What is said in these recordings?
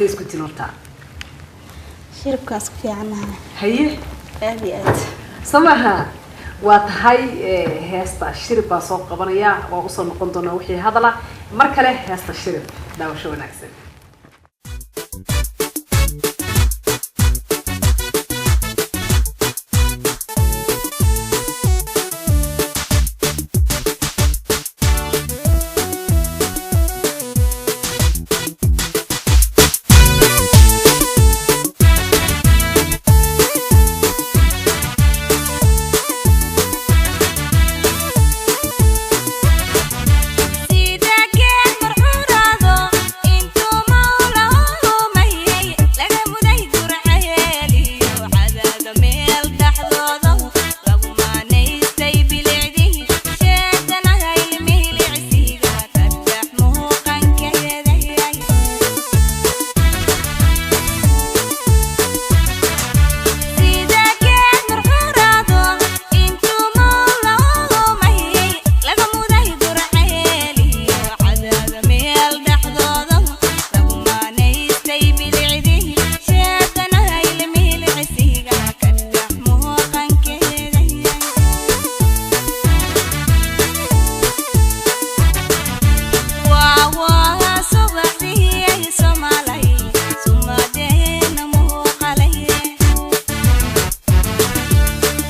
Say isku tin horta? Shiribkaan isku fiicannahay. Haye. Aad iyo aad. Samaha waa tahay heesta Shirib baa soo qabanaya, waan usoo noqon doonaa wixii hadala mar kale. Heesta Shirib, daawasho wanaagsan. Sida geed marxuuraado intuu mawlaumayay laga muday gurcayeeliyo cadaada meel dhexdooda lagu maanaystay bilicdii sheedanahay milicsiga ka dhex muuqankeeday. Sida geed marxuuraado intuu mawlaumayay laga muday gurcayeeliyo cadaada meel dhexdooda lagu maanaystay bilicdii sheedanahay milicsiga ka dhex muuqankeeday. Waa subaxdii Soomaalay sumadeena muuqalay.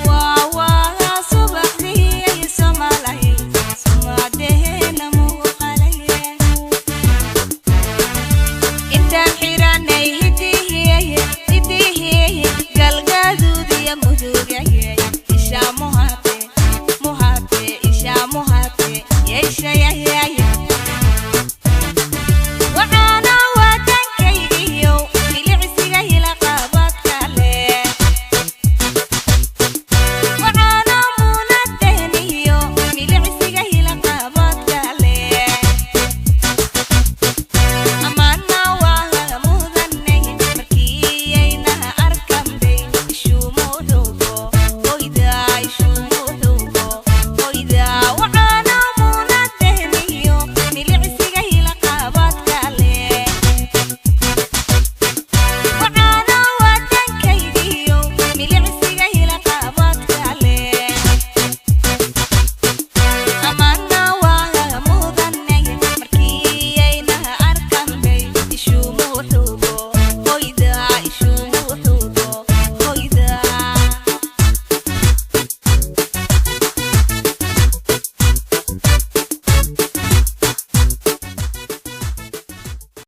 Waa subaxdii Soomaalay sumadeena muuqalay. Intaan xiranay